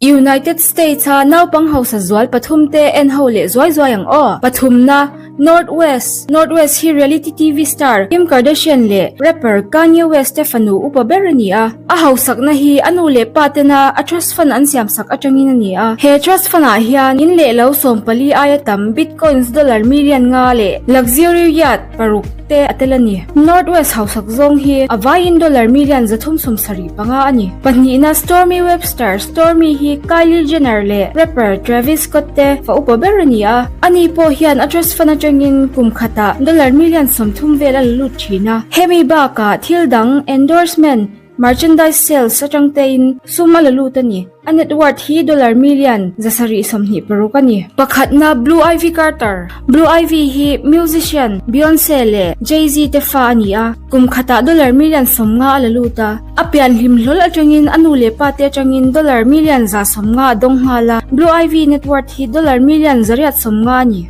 United States-a naupang hausa zual pathumte en ho leh zuai zuai ang aw. Pathumna, North West, North West hi reality TV star Kim Kardashian leh rapper Kanye West te fanu upa ber a ni a. A hausakna hi a nu leh pa tena a trust fund an siamsak atangin a ni a. He trust fund ah hian in leh lo 14 aia tam bitcoins dollar million nga leh luxury yacht paruk te a tel a ni. North West hausak zawng hi a vaiin dollar million 375 a ni. Pahnihna Stormi Webster, Stormi hi Kylie Jenner leh rapper Travis Scott te fa upa ber a ni a. Ani pawh hian a trust fund atangin kum khatah dollar million 30 vel a la lut thin a. Hemi bakah thil dang endorsement, merchandise sales atang tein sum a la lut a ni. A net worth hi dollar million 726 a ni. Pakhatna Blue Ivy Carter, Blue Ivy hi musician Beyonce leh Jay-Z te fa a ni a, kum khatah dollar million 50 a la lut a. A pian hlim hlawl atangin a nu leh pa te atangin dollar million 150 a dawng nghal a. Blue Ivy net worth hi dollar million 850 a ni.